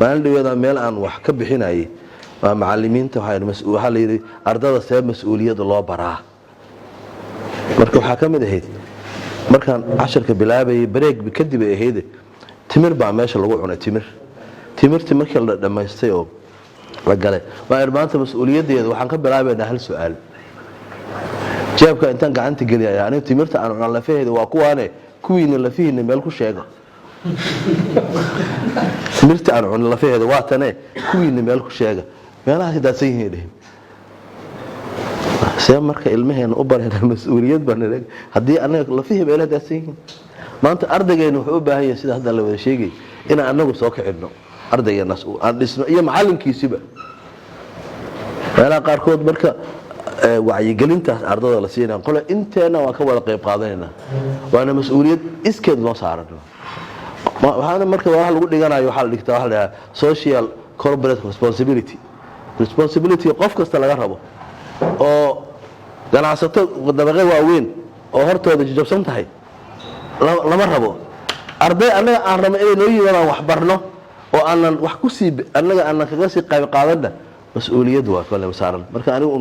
Maalin dhaweedaa meel aan wax ka bixinayay waa macalimiinta. Waxaa la yidhi, ardada see mas-uuliyadda loo baraa? Marka waxaa ka mid ahayd, markaan casharka bilaabayay, break kadib ay ahayd, timir baa meesha lagu cunay. Timirtii markii la dhammaystay oo la galay, waa maanta mas-uuliyaddeeda waxaan ka bilaabaynaa hal su-aal. Jeebka intaan gacanta geliyaya, aniga timirta aan cunaa lafaheeda waa kuwaane, kuwiina lafihiina meel ku sheega. Timirta aan cunay lafaheeda waa tane, kuwiina meel ku sheega. Meelahaasi daadsan yihiin dhehen. See marka ilmaheena u barayna mas-uuliyad baan haddii anaga lafihii meelaha daadsan yihiin? Maanta ardaygeena wuxuu u baahan yahay, sida hadda la wada sheegay, inaan anagu soo kicinno ardaygenaas, aan dhisno, iyo macallinkiisiba. Meelaha qaarkood marka wacyigelintaas ardada la siinaya, qole inteena waan ka wada qayb qaadanayna, waana mas-uuliyad iskeed noo saaran. Waxaana marka wax lagu dhiganayo, waxaa la dhigtaa waxa la dhahaa social corporate responsibility, responsibility qof kasta laga rabo, oo ganacsato dabaqe waaweyn oo hortooda jajabsan tahay lama rabo. Arday annaga aan rabno inay noo yimaadaan, wax barno, oo aanan wax kusii annaga aanan kaga sii qayb qaadanna, mas-uuliyad waa kole saaran. Marka anigu un